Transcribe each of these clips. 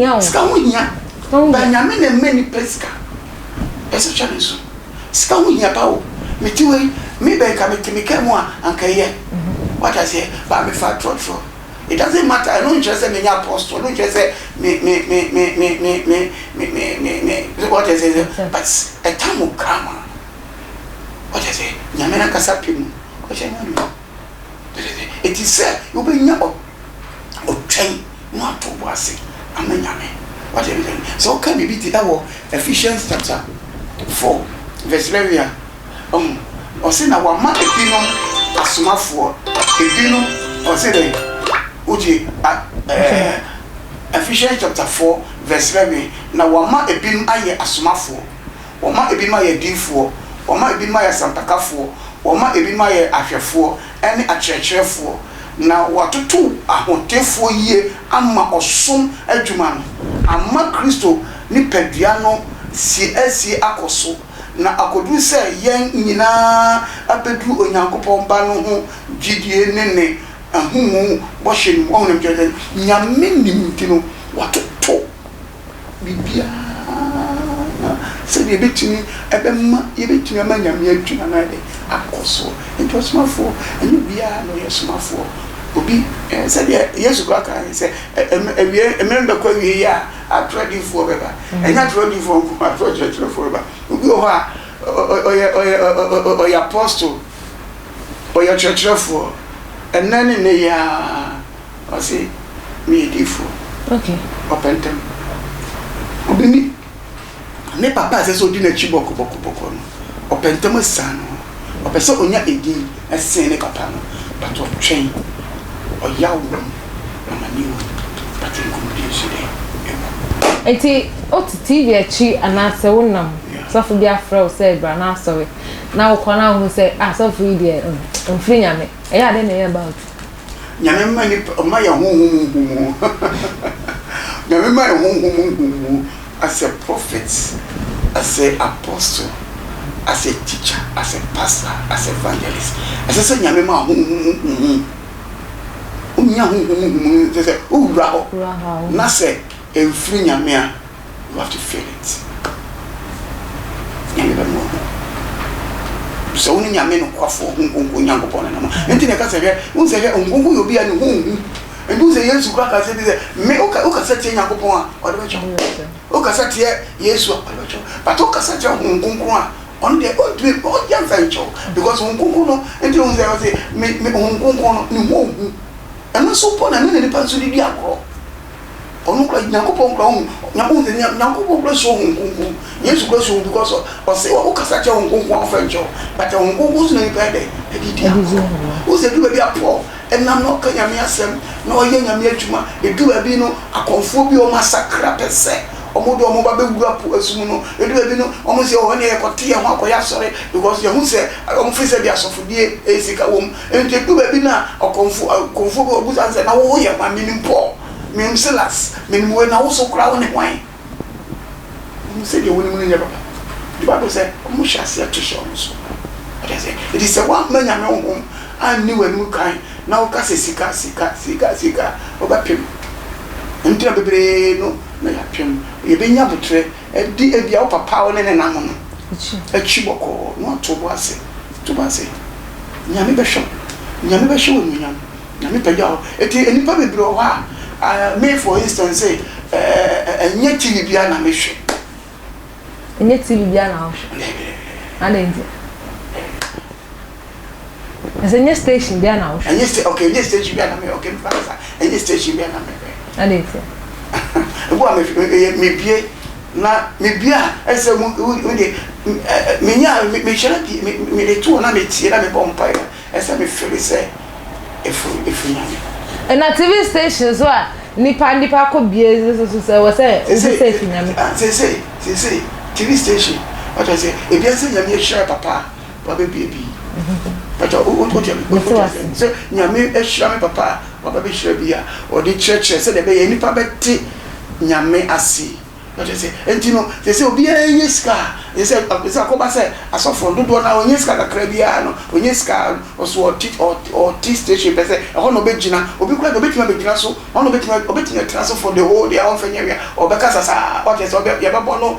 hia o. Sika ho hia. Sika ho Ba hia. Nyame na ɛma nipa sika. Ɛsɛ hwɛ me nso. Sika ho hia pa o. Me te wei, me bɛn ka me te me kaa mu a, anka ɛyɛ. Wate aseɛ? Ba me fa trɔtrɔ. It doesn't matter, ɛno nkyerɛ sɛ menyɛ apostle, ɛno nkyerɛ sɛ me me me me me me me me me me me wate aseɛ? But a time will come a, wate aseɛ? Nyame n'ankasa pɛ mu, ɔhyɛ no anuonyam. Wate aseɛ? Eti sɛ wobɛnya ɔtwɛn na wato wo bo ase ama Nyame. Wate aseɛ? Sɛ woka biribi te ɛwɔ Ephesians chapter 4 verse 11 a, Ɔho, ɔse na wama ebinom asomafoɔ, ebinom, ɔse dɛn? Wogye a ɛɛ Ephesians chapter 4 verse 11, na wama ebinom ayɛ asomafoɔ, wama ebinom ayɛ adiyifoɔ, wama ebinom ayɛ asɛmpakafoɔ, wama ebinom ayɛ ahwɛfoɔ ɛne akyerɛkyerɛfoɔ, na watoto ahotefoɔ yie ama ɔsom adwuma no, ama Kristo nipadua no sie asie akɔ so. na akodu sɛ yɛn nyinaa abɛduru Onyankopɔn Ba no ho gyidie ne ne ahunmu bɔhyɛ no mu. Wahu deɛ mekyerɛ sɛ Nyame nim nti no watoto biribiara sɛdeɛ ɛbɛtumi ɛbɛma yɛbɛtumi ama Nyame adwuma no ayɛ dɛn akɔ soɔ. Nti ɔsomafoɔ ɛnyɛ obiara na ɔyɛ somafoɔ. Obi sɛdeɛ Yesu koraa kaeɛ sɛ awie mmerɛ no bɛkɔ awieɛ a Atorɔ adiyifoɔ bɛba. Ɛnyɛ atorɔ adiyifoɔ nko, atorɔ kyerɛkyerɛfoɔ bɛba. Obi wɔ hɔ a, ɔyɛ, ɔyɛ, ɔyɛ apostle, ɔyɛ ɔkyerɛkyerɛfoɔ. Ɛnnɛ ne nnɛ yi ara, ɔse, meyɛ diyifoɔ. Okay. Ɔpɛ ntɛm. Obi ni, ne papa a ɛsɛ sɛ ɔdi n'akyi bɔkɔbɔkɔbɔkɔ no, ɔpɛ ntɛm asiane ne ho. Ɔpɛ sɛ ɔnya edin sen ne papa no, but ɔtwɛn. Ɔyaw wɔ mu, amane wɔ mu, but nkonimdie nso dɛn? Ɛwɔ mu. Enti wote TV akyi anaasɛ wonam, sɔfo bi afrɛ wo sɛ bra n'asɔre na wokɔ na wohu sɛ ah sɔfo yi deɛ ɔmfiri Nyame, ɛyɛ a dɛn na ɛyɛ about? Nyame mma nipa ɔmma yɛn honhom nhumu Nyame mma yɛn honhom nhumu as a prophet, as a apostle, as a teacher, as a pastor, as evangelist. Ɛsɛ sɛ Nyame ma honhom nhumu. Wonya honhom nhumu no sɛ sɛ wowura hɔ na sɛ ɛmfiri Nyame a, you have to feel it. Nyame bɛma wahu. Sɛ wo ne Nyame nokwafoɔ Honhom Kronkron Nyankopɔn no nam a. Nti na ɛka sɛ hwɛ, wohu sɛ hwɛ, Honhom Kronkron yɛ obi a ne ho nhu. Nti wohu sɛ Yesu koraa ka asɛm bi sɛ, me, woka, wokasa tia Nyankopɔn a, ɔde bɛkyɛ wo. Wokasa tia Yesu a, ɔde bɛkyɛ wo. But wokasa kyerɛ Honhom Kronkron a, ɔno deɛ ɔntumi, ɔnyɛ mfa nkyɛ wo. Because Honhom Kronkron no, nti wohu sɛ ɔse, me, me, Honhom Kronkron no, ne ho nhu. Ɛno nso mpo na ɛno na nipa nso de di agorɔ. Ɔno koraa Nyankopɔn koraa ohu Nyankopɔn sɛ Nyankopɔn koraa suro Honhom Kronkron. Yesu koraa suro because ɔse wo kasa kyerɛ Honhom Kronkron a ɔmfa nkyɛ wo. But Honhom Kronkron so na nipa yɛ dɛn? Ɛde di agorɔ. Wohu sɛ ɛduru baabi a Paul ɛnam na ɔka Nyame asɛm na ɔyɛ Nyame adwuma. Ɛduru baabi no akɔmfoɔ bi a wɔn asakra pɛ sɛ wɔn de wɔn ba bɛwura po asu mu no, ɛduru baabi no wɔn se oh ɛneɛ yɛkɔte yɛn ho akɔyɛ asɔre because yɛhu sɛ wɔn feel sɛ deɛ asɔfodie ɛyɛ sika wɔ mu. Enti edu baabi na ɔkɔmfo ɔkɔmfoɔ bi ɔbisa no sɛ, Na wo woyɛ hwan? Menim Paul, menim Silas, menim wei, na wo so koraa wone hwan? Wohu sɛ deɛ wonim no nyɛ papa. Nti Bible sɛ wɔhyɛ aseɛ to hyɛ wɔn so. Ɔte aseɛ? Enti sɛ woamma Nyame honhom anni w'anim kan na woka sɛ sika, sika, sika, sika a, wobɛpem. Ɛno nti na bebree no na yɛapem. Yɛbɛnya aboterɛ de ebia wo papa a wo ne no nam no akyi bɔkɔɔ na wato wo bo ase. To bo ase. Nyame bɛhwɛ wo. Nyame bɛhyɛ wo anuonyam. Nyame pagya wo. Eti nnipa bebree wɔ hɔ a, me for instance sei, ɛnyɛ TV biara na mehwɛ. Ɛnyɛ TV biara na wohwɛ? Daabi. Adɛn nti? Na sɛ ɛnyɛ station biara na wohwɛ? Ɛnyɛ sta okay, ɛnyɛ station biara na mehwɛ. Okay, mefa no saa. Ɛnyɛ station biara na mehwɛ. Adɛn nti? Ebi wɔ hɔ a mebie Na mebue a, ɛsɛ sɛ wo, wo, wo deɛ, menya a, mehyɛ da bi, me, mede to hɔ na metie na mebɔ mpaeɛ a, ɛsɛ sɛ me feel sɛ ɛfiri, ɛfiri Nyame. Na TV station nso a nipa nipa kɔ bie nso so sɛ ɛwɔ sɛ wohu sɛ ɛfiri Nyame. Seesei, seesei, TV station, wate aseɛ, ebia sɛ Nyame ahyira papa a, wabɛbue bi. Pakyɛ, wo, wo, wote, wote aseɛ, sɛ Nyame ahyira me papa a, waba bɛhyira bi a, ɔde kyerɛkyerɛ sɛdeɛ ɛbɛyɛ nnipa bɛte Nyame ase. Wate aseɛ? Enti no, seesei obiara nya sika a, ɛsɛ sɛ, ɛsɛ akɔba sɛ asɔfoɔ no, dodoɔ no ara ɔnya sika kakra biara no, ɔnya sika a, ɔso ɔte, ɔte station pɛ sɛ ɛhɔ na ɔbɛgyina. Obi koraa deɛ ɔbɛtumi abɛgyina so, ɔno na ɔbɛtumi, ɔbɛtumi atena so for the whole day a ɔmfa nyɛ hwee a, ɔbɛkasa saa, wate aseɛ, ɔbɛ, yɛbɛbɔ no,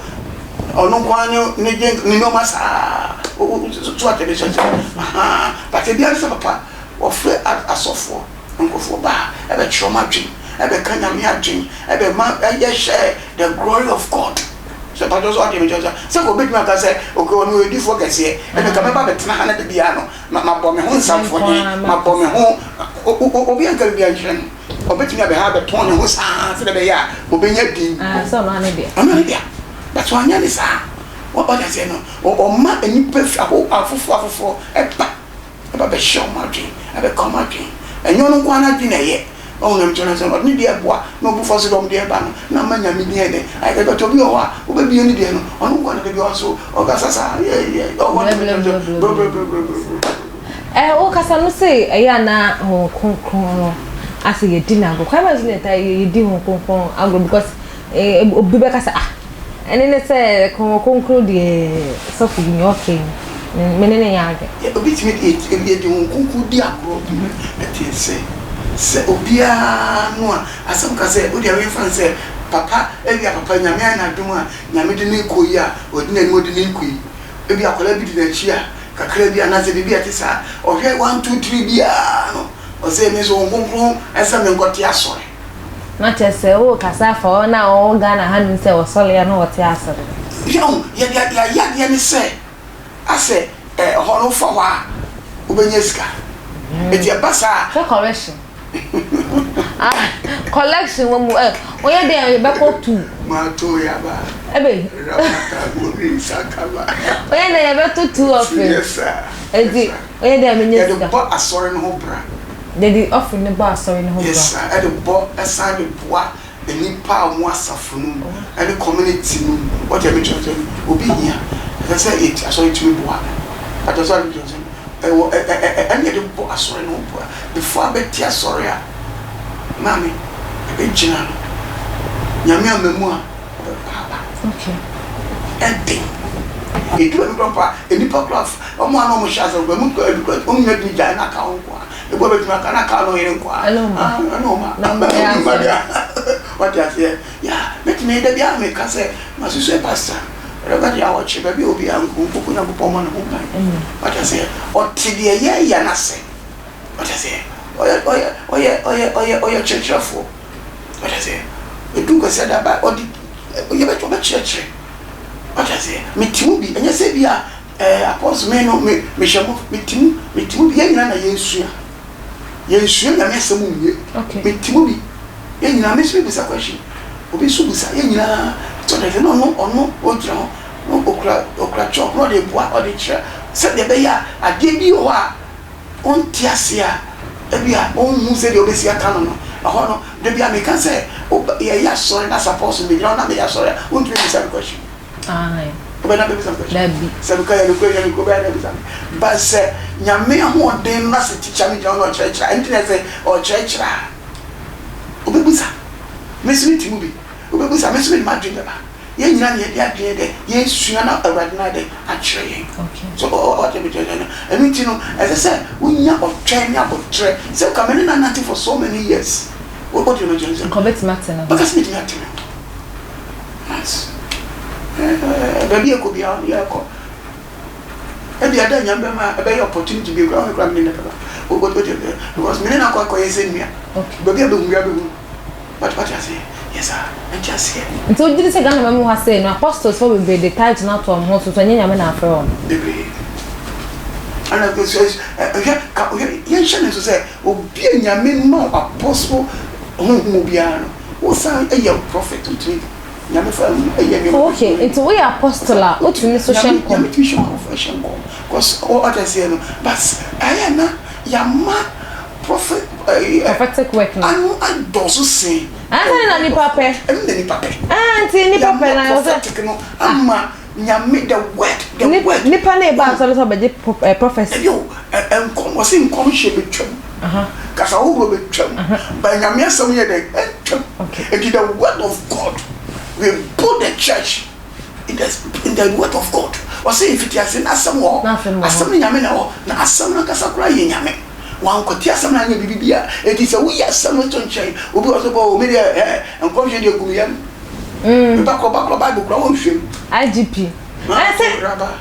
ɔno nko ara ne, ne gye, ne nneɛma saa, wo, wo, so wate aseɛ, ahaa, but ebiara ne sɛ papa, wɔfrɛ asɔfoɔ. Nkurɔfoɔ ba a, ɛbɛkyerɛ wɔn adwene, ɛbɛka Nyame adwene, ɛbɛma yɛhyɛ the glory of God. Sɛ mpakyɛw sɛ wate mekyerɛ sɛ, sɛ nka obɛtumi aka sɛ, okay ɔno ɔyɛ odiyifoɔ kɛseɛ, ɛnna nka mɛba abɛtena ha na da biara no, ma mabɔ me ho nsamfoɔden, mabɔ me ho, obi anka biribi ankyerɛ no, ɔbɛtumi abɛha abɛtɔn ne ho saa sɛdeɛ ɛbɛyɛ a ɔbɛnya din. Ah, sɛ ɔno ara ne dea. Ɔno ara ne dea. But wanyɛ ne saa. Wate aseɛ no, ɔma nnipa fi afoforɔ afoforɔ ɛba. Ɛba bɛhyɛ wɔn adwene, ɛbɛka wɔn adwene. Ɛnyɛ ɔno nko ara n'adwene na ɛyɛ. Wahu nea mekyerɛ no ase no? Ɔde ne deɛ boa, na obu fɔ so de wɔn deɛ ba no, na ama Nyame din ayɛ dɛn? Ayɛ kɛse. But obi wɔ hɔ a, wobɛbue ne deɛ no, ɔno nko ara na da biara ɔso ɔkasa saa, yɛ, yɛ, ɔwɔ ne mekyerɛ no sɛ, brɛbrɛbrɛbrɛbrɛ. Ɛ, wokasa no se ɛyɛ a na Honhom Kronkron no asɛ yɛdi no agorɔ. Kwan bɛn so na yɛtaa yɛdi Honhom Kronkron agorɔ because eh, obi bɛka sɛ ah, Ɛne ne sɛ Honhom Kronkron deɛ sɔfo bi nea ɔka yi me ne no nyɛ adwene. Yɛ obi tumi de yɛde Honhom Kronkron di agorɔ ɛteɛ sɛ sɛ obiara no a asɛm ka sɛ wodeɛ memfa no sɛ papa ebia papa Nyame ayɛ no adom a Nyame de no rekɔ yi a ɔdi n'anim ɔde no rekɔ yi ebia akwadaa bi di n'akyi a kakra bi anaasɛ biribi a ɛte saa ɔhwɛ one two three biara no ɔsɛ me nso Honhom Kronkron ɛsɛ menkɔte asɔre. Na kyerɛ sɛ wo kasa afa wɔn a wɔwɔ Ghana ha nom sɛ wɔsɔre a na wɔte ase no. Hwɛ o, yɛde yɛayɛ adeɛ ne sɛ asɛ ɛhɔ no wofa hɔ a wobɛnya sika. Enti ɛba saa a. Sɛ correction. Ah, collection wɔ mu ɛ, woyɛ dɛn a yɛbɛkɔ tu. Mato yaba. Ebe. Rabata bori sakaba. Woyɛ dɛn yɛbɛto tu offering. Yes sir. Enti. Ɔyɛ dɛ a menya sika. Yɛde bɔ asɔre no ho bra. Yɛde offering no bɔ asɔre no ho bra. Yes sir, ɛde bɔ ɛsan de boa nnipa a wɔn asafo no mu ɛne community no mu. Wɔte ɛmi kyerɛ sɛ obi hia ɛsɛ sɛ yɛ asɔre tumi boa no. Pàtó sɛ ɔde kyerɛ sɛ ɛwɔ ɛ ɛ ɛ ɛne yɛde bɔ asɔre no ho bra. Before abɛte asɔre a maame ɛbɛ gyina no Nyame ama mu a. Ɔbɛpa aba. Okay. Ɛden. Edu baabi koraa mpo a, nnipa koraa f, wɔn a na wɔhyɛ ase no koraa, emu koraa ebi koraa wɔn nyinaa tumi gyae na aka wɔn nko ara. Ebi wɔ hɔ a ebetumi aka na aka ne ɔyere nko ara. Ɛne wɔn mma. Ah, ɛne wɔn mma. Na wɔn bɛyɛ Wɔn mma asɔre. deɛ, wate aseɛ. Yeah, mɛtumi da biara meka sɛ, masusu yɛ pastor, Reverend Yaw Ɔkye, baabi a obiara nkɔ, nkɔkɔ Nyankopɔn mmɔ ne ho ban. Amen. Wate aseɛ. Ɔte deɛ yɛreyɛ no ase. Wate aseɛ. Ɔyɛ, ɔyɛ, ɔyɛ, ɔyɛ, ɔyɛ, ɔyɛ ɔkyerɛkyerɛfoɔ. Wate aseɛ? Ɛdu Kwasiada ba a, ɔde, yɛbɛ, ɔbɛkyerɛkyerɛ. Wate aseɛ? Mete mu bi. Ɛnyɛ sɛ bi a, ɛɛ, Apostle, me no, me, mehyɛ mo, mete mu, mete mu bi. Yɛn nyinaa na yɛresua. Yɛnsua Nyame asɛm nwie. Okay. Mete mu bi. Yɛn nyinaa, me nso mebisa question. Obi nso bisa. Yɛn nyinaa, so ɔde aseɛ? Na ɔno, ɔno, ɔgyina hɔ, na ɔkura, ɔkura chalk, na ɔde boa, ɔde kyerɛ, sɛdeɛ ɛbɛyɛ a, adeɛ bi wɔ hɔ a, ɔnte ase a, ebia ɔnhu sɛdeɛ ɔbɛsi aka no no, ɛhɔ no, da biara meka sɛ, woba, yɛyɛ asɔre na suppose megyina hɔ na meyɛ asɔre a, wontumi mmisa me question. Ae. Wobɛyɛ dɛn abɛbisa me question? Dabi. Sɛ meka yɛ nokorɛ nyɛ nokorɛ, wobɛyɛ dɛn abisa me? But sɛ Nyame ahoɔden no na sɛ tikya no gyina hɔ na ɔkyerɛkyerɛ a, ɛnti na sɛ ɔkyerɛkyerɛ a, ɔbɛbisa. Me nso mete mu bi. Ɔbɛbisa, me nso mede m'adwene bɛba. Yɛn nyinaa na yɛde adwene dɛ yɛresua na Awurade no ayɛ dɛn akyerɛ yɛn. So ɔte me kyerɛ no? Ɛno nti no, ɛsɛ sɛ wonya ɔtwɛn ne aboterɛ. Sɛ nka me ne no anante for so many years. Wote me kyerɛ sɛ? Nka ɔbɛtumi ate ne ho. Bɛka sɛ mɛtumi ate ne ho. Yes. Baabi a ɛkɔ biara no yɛkɔ. Ebi ada Nyame bɛma ɛbɛyɛ opportunity bi kura me kura me ne no bɛba. Wote me kyerɛ because me ne no akɔ akɔyɛ sɛ nua. Baabi a bɛhu biara bɛhu. Wate wate aseɛ? Yɛ saa. Mente aseɛ. Nti wogye di sɛ Ghana man mu ha sei no apostles foɔ bebree de tithe no ato wɔn ho so so ɛnyɛ Nyame na afrɛ wɔn? Bebree. Ɛna hwɛ ka hwɛ yɛnhyɛ no nso sɛ obi a Nyame ma wo apostle honhom biara no wosan yɛ prophet wotumi Nyame fa mu yɛ nneɛma Oh okay, bebree. nti woyɛ apostle a wotumi nso hyɛ Nyame nkɔm? Nyame tumi hyɛ nkurɔfoɔ hyɛ nkɔm cause wate aseɛ no but ayɛ a na yɛama Prophet ɛyi ɛ. Prophetic work no. Ano adɔɔso sen. Ansa ne na nipa pɛ. Ɛno na nipa pɛ. Ah nti nipa pɛ na Yama prophetic no ama nyame the word the word. Nipa na eba asɔre sɛ ɔbɛgye eh prophecy. Ɛbi o ɛ nkɔm ɔsi nkɔm hyɛ bɛ twam. Kasa ahodoɔ bɛ twam. But nyame asɛm yɛ dɛ ɛntwam. Okay. Nti the word of God. We build the church in the in the word of God. Ɔsɛ mfitiase na asɛm wɔ hɔ. Asɛm no Nyame na ɛwɔ na asɛm no ankasa koraa yɛ Nyame. Wankɔte asɛm no anyɛ biribi bia. Enti sɛ woyi asɛm no to nkyɛn, obi wɔ so bɔ o me deɛ ɛ nkɔmhyɛ deɛ gu me yam. Meba kɔ ba kɔ Bible koraa wɔnhwɛ mu. IGP. Sɛ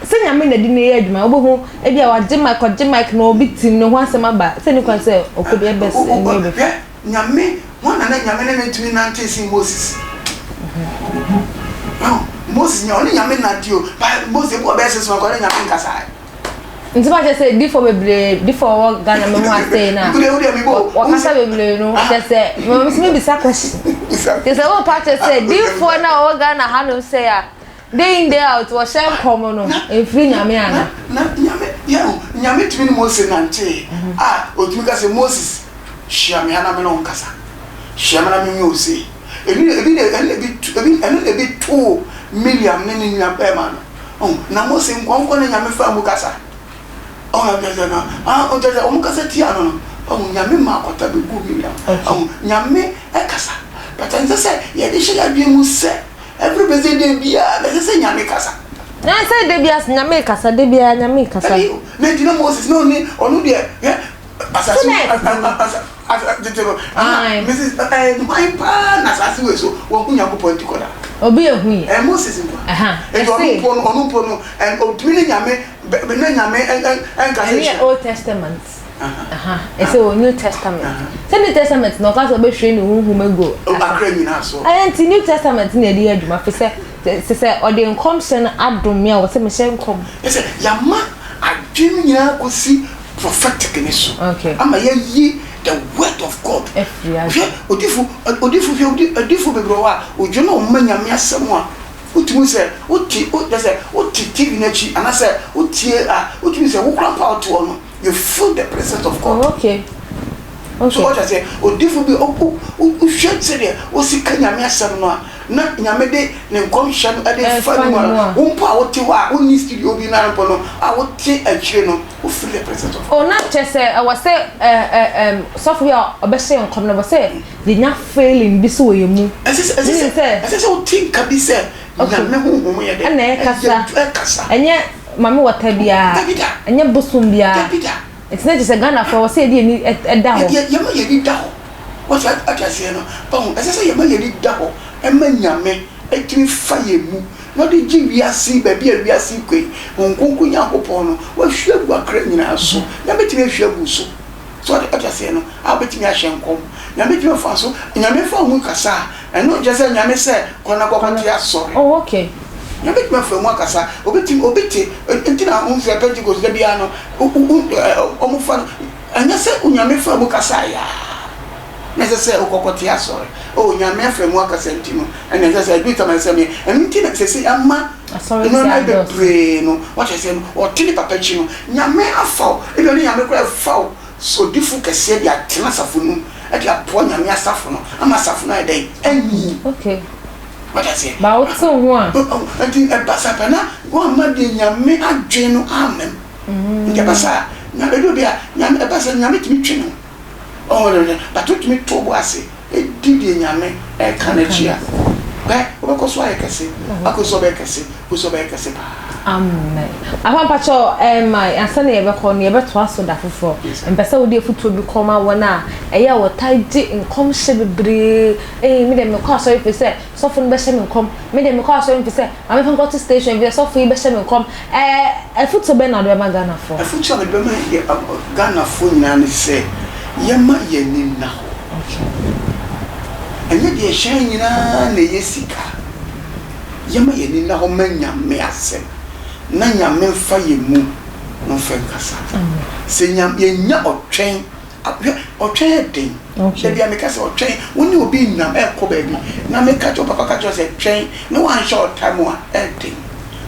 sɛ Nyame na de ne yɛ adwuma wobɛhu ebi a wagye mic ɔgye mic na obi tim ne ho asɛm aba sɛ ne kwan sɛ ɔkɔ bi ɛbɛs ɛnyɛ bɛ. Nyame, hwan na na Nyame ne no tumi nantee sen Moses? Wahu? Moses nya, ɔne Nyame nante o, but Moses ebi wɔ bɛyɛ sɛ soma ɔne Nyame nkasae. Nti ma kyerɛ sɛ difoɔ bebree, difoɔ wɔ Ghana me ho asɛe na wɔkasa bebree no, kyerɛ sɛ, mɛ mi bisa question. Kyerɛ sɛ wɔn pa kyerɛ sɛ difoɔ na wɔwɔ Ghana hanom sɛ a, day in day out wɔhyɛ nkɔm no, mfiri Nyame ana? Na Nyame, yɛ Nyame tumi ne Mose nantee a, otumi ka sɛ Moses, Hyia me ha na me ne wo nkasa. Hyia me na menyɛ wo sei. Ebi na ebi na ɛno na ebi to ebi ɛno na ebi too Miriam ne ne nua barima no. Ɔho na Mose nkɔnkɔ na Nyame faa mu kasa. Ɔho na kyerɛ sɛ na ah kyerɛ sɛ wɔn kasa tia no no. Ɔho Nyame maa kwata bɛguu Miriam. Ɔho Nyame ɛkasa. But ɛnsɛ sɛ yɛde hyɛ yɛn adwene mu sɛ every busy day biara ɛsɛ sɛ Nyame kasa. Na sɛ da biara Nyame kasa, da biara Nyame kasa. Dabi o, na nti na Moses na ɔni ɔno deɛ hwɛ Asase asa tete no Mrs ɛɛ hwan paa na asase wei so wɔn Nyankopɔn ti kɔda. Obi ehu yi. Ɛɛ Moses nko. Ɛnti ɔno mpo no ɔno mpo no ɛn otumi ne Nyame bɛ ne Nyame ɛn ɛn ɛnkasa nhyia. Ɛne Old Testament. Ɛsɛ wɔ New Testament. Sɛ New Testament na ɔka sɛ ɔbɛhwie ne honhom agu. Akra nyinaa so. Ɛɛ nti New Testament na yɛde yɛ adwuma fi sɛ sɛ sɛ ɔde nkɔmhyɛ no adom me a wɔ sɛ mehyɛ nkɔm. Ɛsɛ yɛama adwene nyinaa kɔsi prophetic ne so ama yɛayi the word of God. Hwɛ odifo odifo hwɛ odi odifo bebree wɔ hɔ a odwo na ɔma Nyame asɛm a wotumi sɛ wote wo kyerɛ sɛ wote TV no akyi anaasɛ wotie a wotumi sɛ wo koraa mpo a wote hɔ no you feel the presence of God. Oh, okay. Okay. So wɔte aseɛ odifo bi o o wohwɛ sɛdeɛ osi ka Nyame asɛm no a na Nyame de ne nkɔmhyɛ no de fa ne mu a wo mpo a wote hɔ a wonni studio bi no ara mpo no a wote akyire no Wo feel the presence of. Oh na kyerɛ sɛ ɛwɔ sɛ ɛ ɛ ɛm sɔfo bi a ɔbɛhyɛ nkɔm no ɛwɔ sɛ yɛnya feeling bi so wɔ yɛn mu. Ɛsɛ sɛ ɛsɛ sɛ ɛsɛ sɛ wote nka bi sɛ Nyame honhom yɛ dɛ. Ɛna ɛkasa. Ɛkasa. Ɛnyɛ mame wɔta biara. Dabi da. Ɛnyɛ bosom biara. Dabi da. Nti na kyerɛ sɛ Ghanafoɔ ɛwɔ sɛ yɛde yɛn ani ɛda hɔ. Yɛ yɛma yɛn ani da hɔ. Wɔte ate aseɛ no? Wahu? Ɛsɛ sɛ yɛma yɛn ani da hɔ ma Nyame tumi fa yɛn mu na ɔde gye wiase yi, baabi a wiase yi kɔ yi, Honhom Kronkron Nyankopɔn no, wahwie agu akra nyinaa so. Nyame bɛtumi ahwie agu wo so. So wate wate aseɛ no? A wobɛtumi ahyɛ nkɔm. Nyame bɛtumi afa so, Nyame fa wo mu kasa a, ɛno nkyerɛ sɛ Nyame sɛ kɔ na kɔkɔte asɔre. Oh, okay. Nyame bɛtumi afa mu akasa. Obi te, obi te, nti na wohu sɛ Pentecost da biara no, wo, wo, wo, wɔn fa no, ɛnyɛ sɛ Onyame fa mu kasaeɛ ara na ɛsɛ sɛ wokɔkɔte asɔre. Oh, Nyame afa mu akasa nti no, ɛna ɛsɛ sɛ ɛduru tam a ɛsɛ sɛ meyɛ. Ɛno nti na seesei ama Asɔre ti nneɛma adɔɔso. bebree no, wate aseɛ no, ɔte ne papa akyi no, Nyame afa wo, ebia ɔne Nyame koraa ɛfa wo sodifo kɛseɛ de atena asafo no mu, de aboa Nyame asafo no, ama asafo no ayɛ dɛn? Anyin. Okay. Wate aseɛ? Ba wote wo ho a. Nti ɛba saa pɛ na woamma deɛ Nyame adwene no amma mu. Nti ɛba saa a, Nyame, ɛduru bi a, Nyame, ɛba saa Nyame tumi twe ne ho. Ɔho deɛ, but wotumi to wo bo ase di deɛ Nyame ɛka no akyi a, hwɛ, wobɛkɔ so ayɛ kɛse, akɔ so ɔbɛyɛ kɛse, kɔ so ɔbɛyɛ kɛse paa. Amen. Apa mpakyɛw ɛma ansa na yɛbɛkɔ no yɛbɛtoa so da foforɔ. Mpɛ sɛ wode afutuo bi kɔma wɔn a ɛyɛ a wɔtaa gye nkɔmhyɛ bebree. Ee me deɛ mekɔ asɔre firi sɛ sɔfo no bɛhyɛ me nkɔm. Me deɛ mekɔ asɔre firi sɛ maame fa nkɔto station firi sɛ sɔfo yi bɛhyɛ me nkɔm. Ɛɛ afutuo bɛn na wode bɛma Ghanafoɔ? Afutuo a mede bɛma Ghanafoɔ nyinaa ne sɛ yɛmma yɛn ani nna hɔ. Ɛnyɛ deɛ ɛhyɛn nyinaa na ɛyɛ sika. Yɛmma yɛn ani nna hɔ mma Nyame asɛm na Nyame mfa yɛn mu na ɔmfa nkasa. Sɛ Nyame yɛnya ɔtwɛn Hwɛ, ɔtwɛn yɛ den. Da biara meka sɛ ɔtwɛn, wo ne obi nam ɛrekɔ baabi na meka kyerɛ wo papa ka kyerɛ wo sɛ twɛn na woanhyɛ ɔtam a, ɛyɛ den.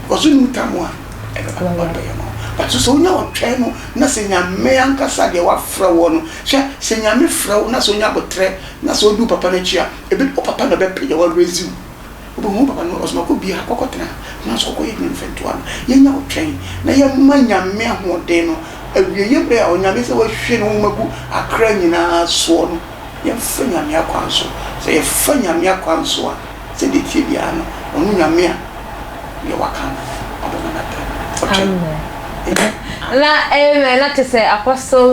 Because wonnim tam a ɛbɛba, ɔde bɛyɛ ma wo. But sɛ wonya ɔtwɛn no na sɛ Nyame ankasa deɛ wafrɛ woɔ no, hwɛ, sɛ Nyame frɛ wo na sɛ wonya aboterɛ na sɛ wodi wo papa no akyi a, ebi, wo papa na ɔbɛpagya wo, a-raise wo. Wobɛhu wo papa no, ɔsoma kɔ bia, kɔkɔ tena, nanso kɔkɔ yɛ adwuma mfɛntoa no. Yɛnya ɔtwɛn na yɛma Nyame ahoɔden no, awieɛ berɛ a Onyame sɛ wahwie ne honhom agu akra nyinaa soɔ no, yɛmfa Nyame akwan so. Sɛ yɛfa Nyame akwan so a. Sɛdeɛ ɛteɛ biara no, ɔno Nyame a deɛ waka no, ɔbɛma no aba mu. Ɔtwɛn. Amen. Na amen na kyɛ sɛ Apostle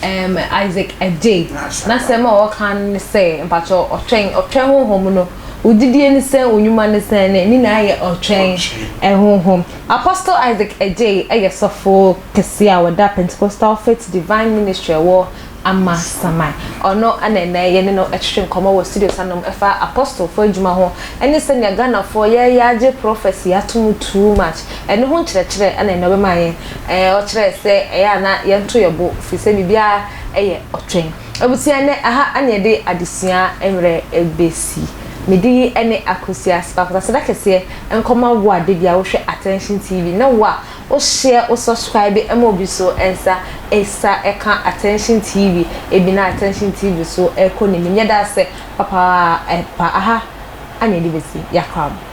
um, Isaac Adjei n'asɛm a ɔka ne sɛ mpakyɛ ɔtwɛn ɔtwɛn honhom no wo gyidie ne sɛn wo nnwuma ne sɛn ne nyinaa yɛ ɔtwɛn honhom. Apostle Isaac Adjei yɛ sɔfo kɛseɛ a ɔda Pentecostal Faith Divine Ministry a ɛwɔ Amasaman. Ɔno na ɛnnɛ yɛne no twetwe nkɔmmɔ wɔ studios hanom ɛfa Apostlefoɔ adwuma ho ɛne sɛnea Ghanafoɔ yɛreyɛ agye prophecy ato mu too much. Ɛno ho nkyerɛkyerɛ na ɛnnɛ ɔbɛma yɛn. Ɔkyerɛɛ sɛ ɛyɛ a na yɛnto yɛn bo firi sɛ biribiara yɛ ɔtwɛn. Abusua ɛnnɛ aha na yɛde adesua mmerɛ bɛsi. Me din yi ne Akosua Sparkles. Aseda kɛseɛ nkɔma wo a da biara wohwɛ Attention TV ne wo a Wo share wo subscribe ma obi so nsa sa ka attention TV ebi na attention TV so kɔ n'anim yɛda ase papaapa aha ana yɛde besi yakra mo.